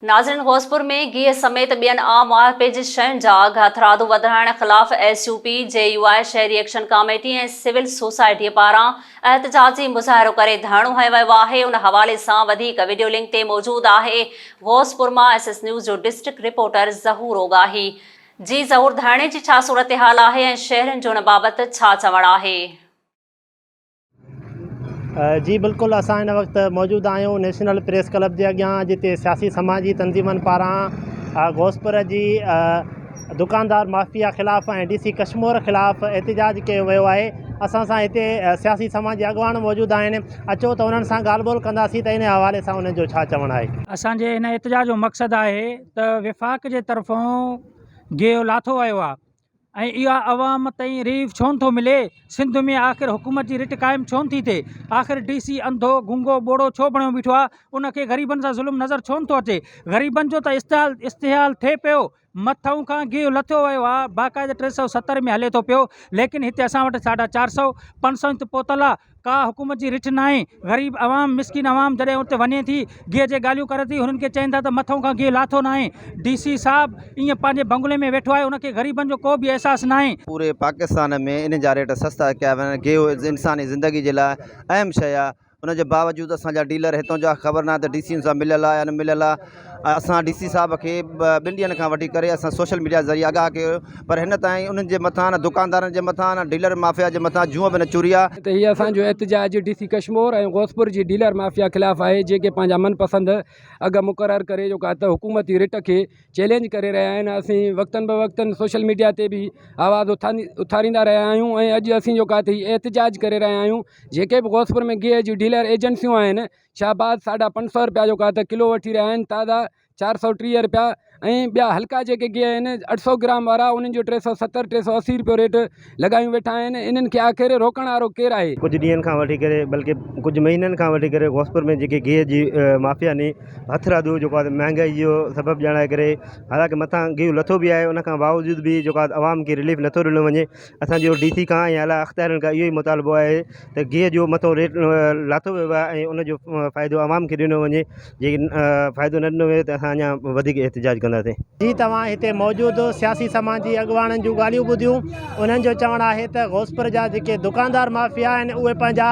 ناظرين غوثپور ۾ گيهه سميت ٻين عام واهپي جي شين جا اگهه هٿرادو وڌائڻ خلاف S U P, J U I, شهري ايڪشن ڪاميٽي ۽ سول سوسائٽي پاران احتجاجي مظاهرو ڪري ڌرڻو هنيو ويو آهي ان حوالي سان وڌيڪ وڊيو لنڪ تي موجود آهي غوثپور مان ايس ايس نيوز جو ڊسٽرڪٽ رپورٽر ظهور اوڳاهي جي ظهور ڌرڻي جي ڇا صورتحال آهي ۽ شهرين جو ان بابت ڇا چوڻ آهي. جي بلڪل اسان هن وقت موجود آهيون نيشنل پريس ڪلب جي اڳيان جتي سياسي سماجي تنظيمن پاران غوثپور جي دڪاندار مافيا خلاف ۽ ڊي سي ڪشمور خلاف احتجاج ڪيو ويو آهي اسان سان هتي سياسي سماجي اڳواڻ موجود آهن اچو ته انهن سان ڳالهه ٻولهه ڪنداسين ته ان حوالي سان انهن جو ڇا چوڻ آهي. اسان جي هن احتجاج جو مقصد آهي ته وفاق جي طرفون گيهه لاٿو ويو آهي ۽ اها عوام تائين رليف ڇونه ٿو ملي؟ سنڌ ۾ آخر حڪومت جي رٽ قائم ڇونه ٿي ٿئي؟ آخر ڊي سي انڌو، گونگو، ٻوڙو ڇو بڻيو بيٺو آ؟ ان کي غريبن سان ظلم نظر ڇونه ٿو اچي؟ غريبن جو ته استحال استحال ٿئي پيو، مٿئون کان گيهه لٿو ويو آ، باقاعده 370 ۾ هلي ٿو پيو، ليڪن هتي اسان وٽ ساڍا چار سئو، پنج سئو تي پهتل آ، ڪا حڪومت جي رٺ ناهي، غريب عوام مسڪين عوام جڏهن اتي وڃي ٿي گيهه جي ڳالهيون ڪري ٿي هنن کي چين ٿا ته مٿئون کان گيهه لاٿو ناهي، ڊي سي صاحب ائين پنهنجي بنگلي ۾ ويٺو آهي ان کي غريبن جو ڪو به احساس ناهي. پوري پاڪستان ۾ انهن جا ريٽ سستا ڪيا وڃن گيهه انساني زندگي جي لاء اهم شيء آهي ان جي باوجود اسان جا ڊيلر هتان جا خبر ناهي ته ڊي سي سان مليل آهي يا نه مليل آهي اسان ڊي سي صاحب کي ٻن ڏينهن کان وٺي ڪري اسان سوشل ميڊيا ذريعي آگاهه ڪيو پر هن تائين انهن جي مٿان نه دڪاندارن جي مٿان نه ڊيلر مافيا جي مٿان جونء به نه چوري آهي. ته هي اسان جو احتجاج ڊي سي ڪشمور ۽ غوثپور جي ڊيلر مافيا خلاف آهي جيڪي پنهنجا من پسند اگهه مقرر ڪري جيڪو آهي ته حڪومتي رٽ کي چئلينج ڪري رهيا آهن اسين وقتن به وقتن سوشل ميڊيا تي به آواز اٿاريندا رهيا آهيون ۽ اڄ اسين جيڪو آهي ته هي احتجاج ڪري رهيا آهيون جيڪي به غوثپور ۾ گيهه جون ڊيلر ايجنسيون آهن شهباز ساڍا پنج سئو رپيا جيڪو آهي ته ڪلو وٺي رهيا آهن تازا 430 رپيا ۽ ٻيا هلڪا جيڪي گيهه آهن 800 گرام وارا انهن جو 370 380 رپيو ريٽ لڳايون ويٺا آهن انهن کي آخر روڪڻ وارو ڪير آهي. ڪجهه ڏينهن کان وٺي ڪري بلڪه ڪجهه مهينن کان وٺي ڪري غوثپور ۾ جيڪي گيهه جي مافيا ني هٿرادو جيڪو آهي مهانگائي جو سبب ڄاڻائي ڪري حالانڪه مٿان گيهه لٿو به آهي ان کان باوجود به جيڪو آهي عوام کي رليف نٿو ڏنو وڃي اسان جو ڊي سي کان ۽ اعليٰ اختيارين کان اهو ئي مطالبو آهي ته گيهه جو مٿو ريٽ لاٿو ويو آهي ۽ ان جو فائدو عوام کي ڏنو وڃي جي فائدو نه ڏنو ويو ته اسان اڃا وڌيڪ احتجاج ڪنداسين. جي توهان هتي موجود سياسي سماجي اڳواڻن جون ڳالهيون ٻڌيون انهن جو چوڻ آهي ته غوثپور جا جيڪي دڪاندار مافيا آهن اهي پنهنجا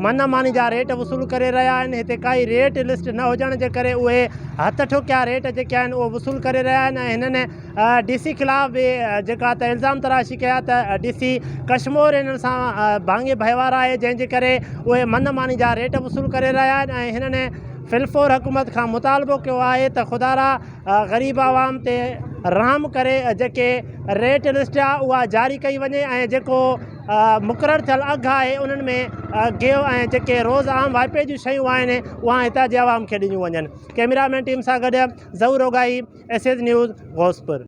من ماني جا ريٽ وصول ڪري رهيا آهن هتي ڪائي ريٽ لسٽ نه هجڻ جي ڪري اهي هٿ ٺوڪيا ريٽ جيڪي آهن اهي وصول ڪري رهيا آهن ۽ هنن ڊي سي خلاف به جيڪا ته الزام تراشي ڪيا ته ڊي سي ڪشمور انهن سان ڀاڱي ڀائيوار آهي جنهن جي ڪري اهي من ماني جا ريٽ وصول ڪري رهيا آهن ۽ هنن فلفور حڪومت کان مطالبو ڪيو آهي ته خدارا غريب عوام تي رحم ڪري جيڪي ريٽ لسٽ آهي اها جاري ڪئي وڃي ۽ جيڪو مقرر ٿيل اگهه آهي انهن ۾ گيهه ۽ جيڪي روز عام واهپي جون شيون آهن اها هتان جي عوام کي ڏنيون وڃن ڪئميرا مين ٽيم سان گڏ Zahoor Ogahi S S news Ghauspur.